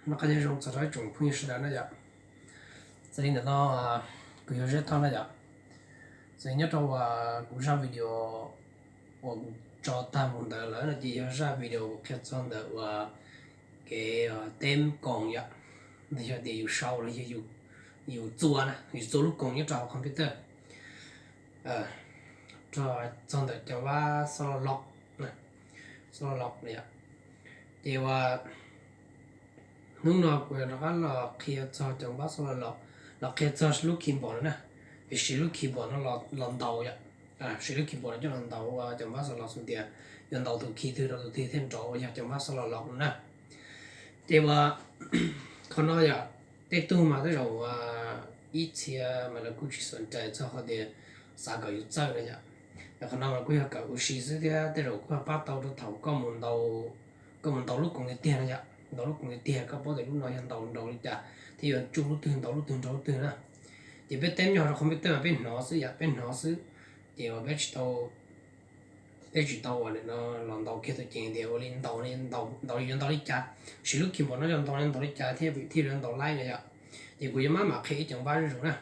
Noj qab nyob zoo txog rau ib tsoom phooj ywg sawv daws na yom. Txawm li ntawm no, kuv yog Zeb Thoj na yom. Txawm nyob rau uas kuv zaj video uas kuv tso tag mus ntawd lawm no ces yog zaj video qhia txog ntawm uas kev teb koos yom, los yog tias yus sau los yog yus txua na, yus txua lub koos nyob rau hauv computer, rau txog ntawm cov vab xo lo los, xo lo los yom. Ces uas hnub no kuv yuav rov qab los qhia txog cov vab xo lo los, los qhia txog lub keyboard no na. Yus siv lub keyboard no los ntaus yom, siv lub keyboard no coj los ntaus ua cov vab xo lo xus tias yuav ntaus tus key twg rau tus twg thiaj nrov uas yog cov vab xo lo los no na. Ces uas qhov no yom, tej tug mas tej zaum ib txhia mas lawv kuj tsis xav rais txog qhov tias xav kom yus txawj na yom. Qhov no mas kuj yog kawm ua si xwb thiab tej zaum kuj yog pab tau rau thaum koj mus ntaus lub koos tiag tiag na yom, ntaus lub koos tiag tiag koj paub tias lub no yog ntaus nrau li cas thiab yuav tsuj lub twg ntaus lub twg nrau lub twg na. Ces peb teb nyob rau computer mas peb hnov xwb yom, peb hnov xwb. Ces uas peb tsis tau peb tsis tau uas nim no los ntaus kiag tus ceev tias ua li ntaus li ntaus li yuav ntaus li cas, siv lub keyboard no coj ntaus li ntaus li cas thiaj thiaj li ntaus laib na yom. Ces kuv yuav maj mam qhia ib cov vab zuj zus na.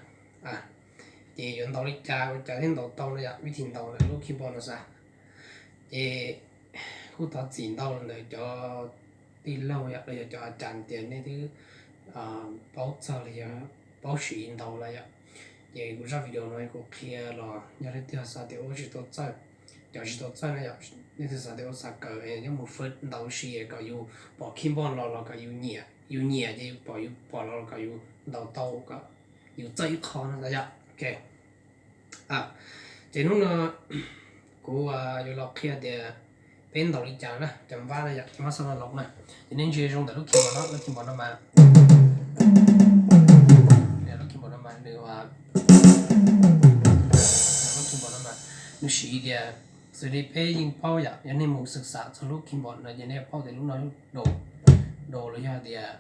Ces yuav ntaus li cas ua cas thiaj ntaus tau no yom, vib thim ntaus ntawm lub keyboard no xav. Ces kuj thov txim ntau ntawm cov tij laug yom los yog cov a cas tias nej twb paub txog los yog paub siv ntaus lawm yom. Ces kuv zaj video no kuv qhia los yog leej twg xav tias ua tsis tau txawj, cov tsis tau txawj na yom, leej twg xav tias ua xav kawm nyob mus fwm ntaus si kom yus pom keyboard los los kom yus nyiam, yus nyiam ces yus pom yus pom los los kom yus ntaus tau kom yus txawj ib qho no yom. Ces hnub no kuv yuav los qhia tias peb ntaus li cas na, cov vab na yom, cov vab xo lo los na. Ces nej ntsia zoo ntawm lub keyboard no, lub keyboard no mas, lub keyboard no mas nws, lub keyboard no mas nws siv tias xws li peb yeej paub yom, yog nej mus xwm xam txog lub keyboard no ces nej paub tias lub no lub do, do los yog tias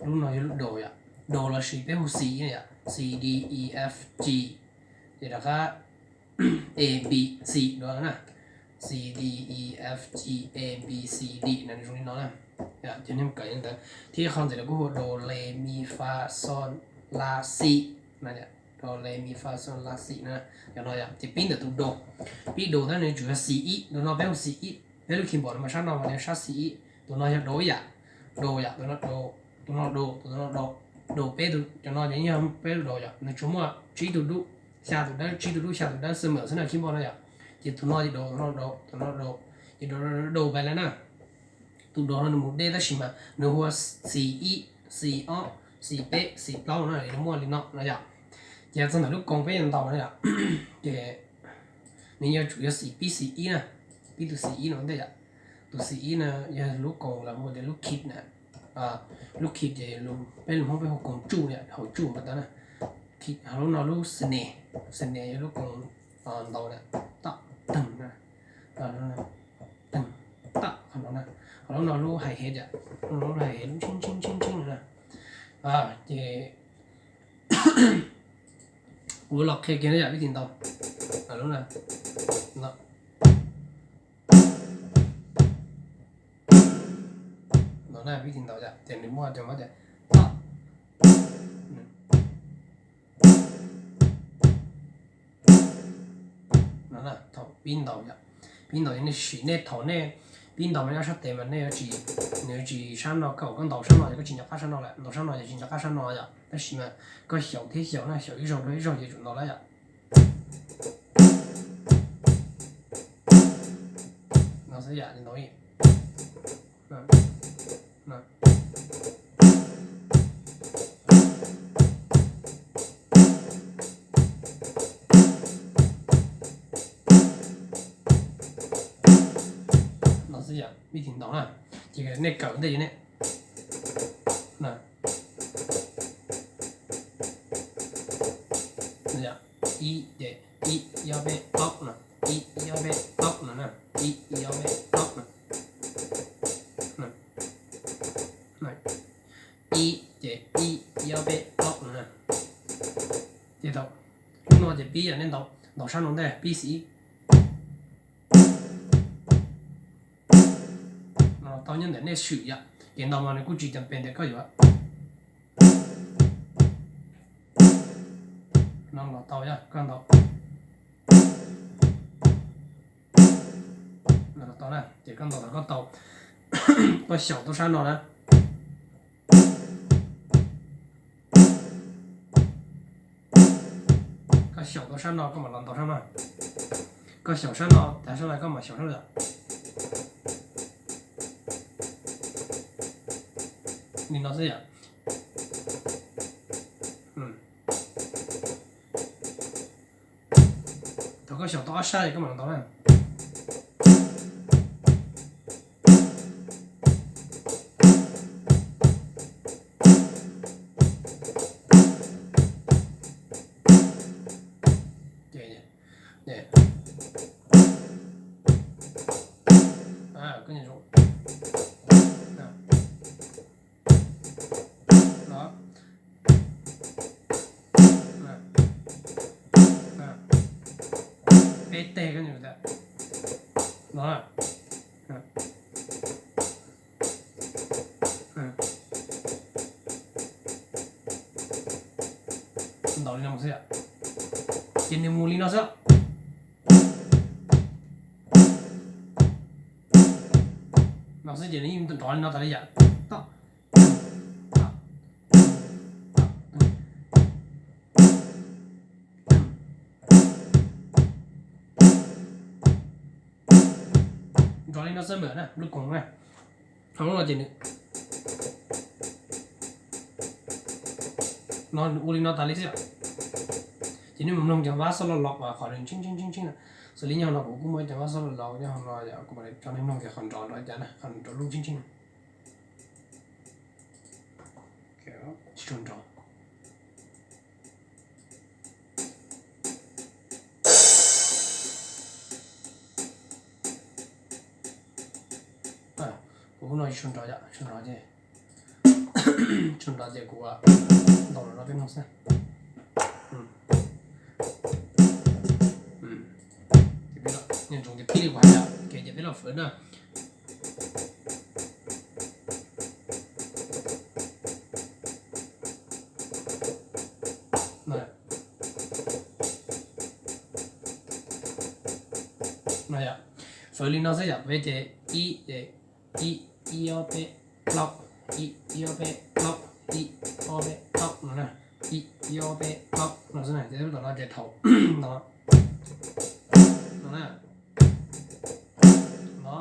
lub no yog lub do yom, do los sis peb hu C yom, C D E F G, ces rov qab A B C do na, C D E F G A B C D no nws zoo li no na. Ces nej kawm li ntawd thiab qhov ntxiv lawv kuj hu do re mi fa sol la si na, do re mi fa sol la si na. Cov no yom ces pib ntawm tus do, pib do tab nws tsuas yog C ib, tus no peb hu C ib, peb lub keyboard no mas sab no mas nws sab C ib, tus no yog do ib yam, do yom, tus no do, tus no do, tus no do, do peb tus, cov no ces yog peb lub do yom, nws tsuas muaj tsib tus dub, xya tus dawb, tsib tus dub xya tus dawb xwb mas xwb na keyboard no yom. Ces tus no ces do, tus no do, tus no do, ces do do pais lawm na. Tus do no nws mus deb tab sis mas nws hu ua C ib, C ob, C peb, C plaub no, nws muaj li no no yom. Ces txog ntawm lub koos peb yuav ntaus no yom, ces nws yuav tsum yog C, pib C ib na, pib tus C ib no ntej yom. Tus C ib no yog lub koos lawv hu tias lub kid na, lub kid ces peb lus Hmoob peb hu koos tsuj yom, hauv tsuj npam tau na. Ho lub no lub snare, snare yog lub koos ntaus na, tam, tam na, tam, qhov no na. Ho lub no lub hi-hat yom, lub hi-hat lub tshee tshee tshee tshee no na. Ces kuv los qhia kiag na yom, vib thim ntaus lub no, no na, vib thim ntaus yom, ces nws muaj cov vab tias no na, thaum pib ntaus yom, pib ntaus yog nej sim nej thaum nej pib ntaus mas nyob sab tes mas nej yuav tsis, nws yuav tsis sab no, koj, koj ntaus sab no ces koj tsis nco qab sab no lawm, ntaus sab no ces tsis nco qab sab no yom, tab sis mas koj xyaum thiab xyaum na, xyaum ib zaug rau ib zaug ces tsum ntaus lawm yom. No xwb yom, ntaus ib no xwb yom, vib thim ntaus na. Ces nej kawm ntej ces nej, ib ces ib, ib ob peb plaub no, ib, ib ob peb plaub no na, ib, ib ob peb plaub no, ib ces ib, ib ob peb plaub no na. Ces thaum lub no ces pib yom, nej ntaus, ntaus sab no ntej pib xim ib. No tau ntawm nej swm yom. Ces ntaus mas nws kuj tsis cam pes tias koj yuav no los tau yom, koj ntaus no los tau na, ces koj ntaus los koj tau, koj xyaum tau sab no na. Koj xyaum tau sab no koj mam los ntaus sab no. Koj xyaum sab no tas sab no koj mam xyaum sab no. Li no xwb yom. Thaum koj xyaum tau ob sab koj mam los ntaus na. Peb teg koj no. Ntaus li no xwb, ces nws mus li no xwb. No xwb ces nws yeej nrov li no tas li yom. Nrov li no xwb mas na, lub koom na. Ho lub no ces nws no nws ua li no tas li xwb. Ces nej mus mloog cov vab xab los los qhov nws ntsheej ntsheej ntsheej ntsheej na. Xws li nyob no kuv kuj muaj cov vab xab los los nyob no, kuv mam li tso nej mloog tias qhov nrov nrov cas na, qhov nrov lub ntsheej ntsheej na. Tsis tshua nrov. Kuv lub no tsis tshua nrov yom, tsis tshua nrov ces, tsis tshua nrov ces kuv ntaus los rau peb mloog xwb. Ces peb los, nyob ntsoov ces pib li kuv hais yom, ces peb los fwv na. Fwv li no xwb yom, peb ces ib, ib, ib ob peb plaub, ib, ib ob peb plaub, ib, ob peb plaub no na, ib, ib ob peb plaub no xwb na, ces tom no ces thaum no, no na, no,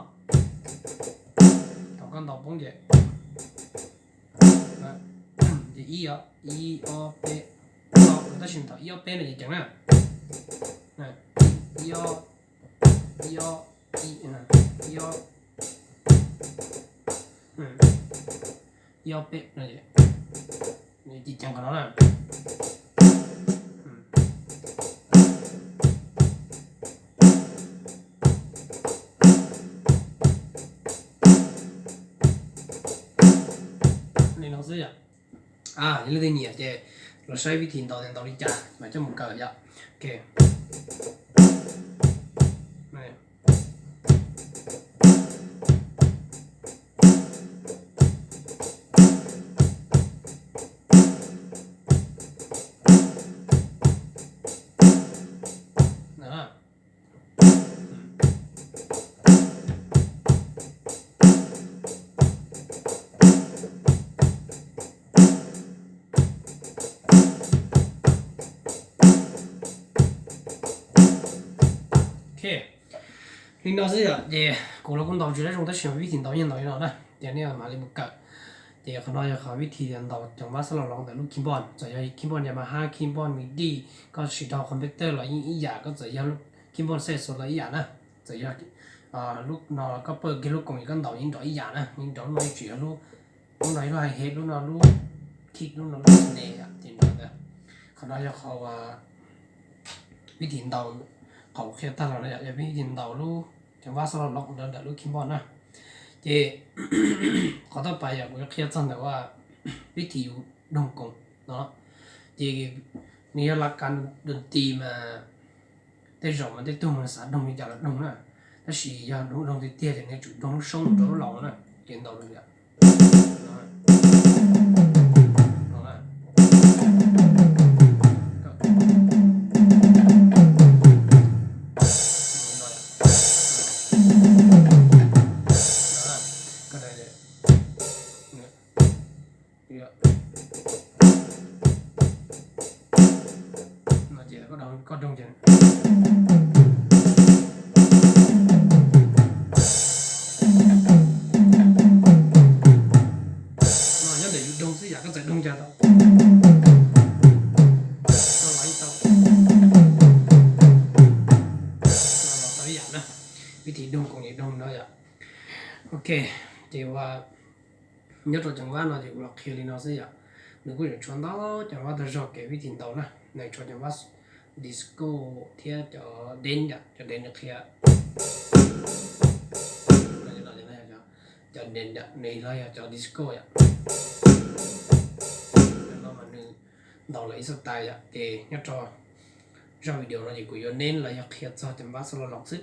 thaum koj ntaus poob ces ces ib, ib ob peb plaub, tab sis thaum ib ob peb no ces ceev na. Ib ob, ib ob, ib ob, ib ob peb no ces ceev qhov no na. Li no xwb yom. Yog leej twg nyiam ces los saib vib thib ntaus tias ntaus li cas mas coj mus kawm yom. Ok. Ok, li no xwb yom, ces kuv los kuj ntaus tsis tau zoo tab sis vib thib ntaus yeej ntaus li no na, ces nej mam li mus kawm. Ces qhov no yog qhov vib thib ntaus cov vab xab los los ntawm lub keyboard, txawm yog keyboard Yamaha, keyboard midi, koj siv rau computer los yeej ib yam, koj txawm yog keyboard Sennheiser los ib yam na. Txawm yog lub no koj pawj kiag lub koom es koj ntaus yeej nrov ib yam na, yeej nrov, lub no yeej tsis yog lub, lub no yog lub hi-hat, lub no lub kick, lub no lub snare ces nrov ntawd. Qhov no yog qhov vib thib ntaus, qhov qhia tag los no yog vib thib ntaus lub, cov vab xab los los ntawm lub keyboard na. Ces qhov thib peb yog kuv yuav qhia txog ntawm vib thib yus doog koom no, ces nws yog laj kab doog ti mas tej zaum mas tej tug mas xav doog li cas los doog na, tab sis yog doog tiag tiag ces nws yuav tsum doog lub soob rau lub laus na. Ces ntaus li yom. No ces koj doog ces no nyob ntawm yus doog xwb yom, koj txawm doog cas tau. No los ib tau. No los tau ib yam na. Vib thim doog koom yim doog no yom. Ok, ces ua nyob rau ceev vab no ces kuv los qhia li no xwb yom. Nws kuj yuav tshuav ntau ceev vab tag zog kev vib thim ntaus na. Nws tshuav ceev vab disco thiab cov dance yom, cov dance nws qhia. Cov dance yom, nws los yog cov disco yom. No mas nws ntaus lawm ib xab tais yom, ces nyob rau zaj video no ces kuv yuav neb los yog qhia txog ceev vab xab los los xwb.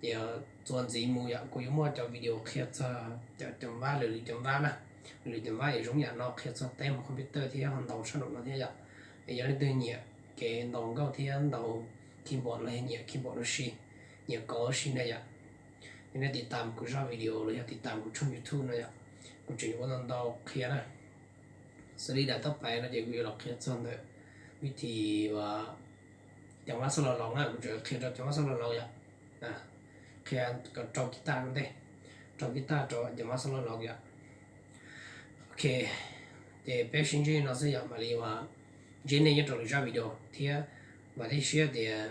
Ces txuas ntxiv mus yom, kuv yuav muaj cov video qhia txog cov ceev vab lwm lwm ceev vab na. Lwm lwm ceev vab es zoo yam no qhia txog teb hauv computer thiab ho ntaus sab nraum no thiab yom. Es yog leej twg nyiam kev ntaus nkauj thiab ntaus keyboard los yog nyiam keyboard ua si, nyiam kov ua si na yom, ces nej tiv tam kuv zaj video los yog tiv tam kuv tshooj YouTube no yom. Kuv tseem yuav ua ntau ntau qhia na. Xws li daim tau pais no ces kuv yuav los qhia txog ntawm vib thim ceev vab xab los los na, kuv tseem qhia rau ceev vab xab los los yom. Qhia kom rau kiv taj ntej, rau kiv taj rau ceev vab xab los los yom. Ok, ces peb sib ntsib no xwb yom, mam li ua ntsib nej nyob rau lwm zaj video thiab vam thiab siab tias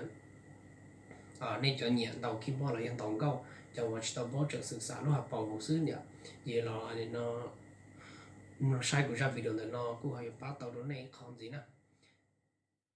nej cov nyiam ntaus keyboard los yog ntaus nkauj, cov uas tsis tau paub tseem xwm xam lub hauv paus xwb yom, ces los no saib kuv zaj video ntawm no kuj ho yuav pab tau rau nej ib qho ntxiv na.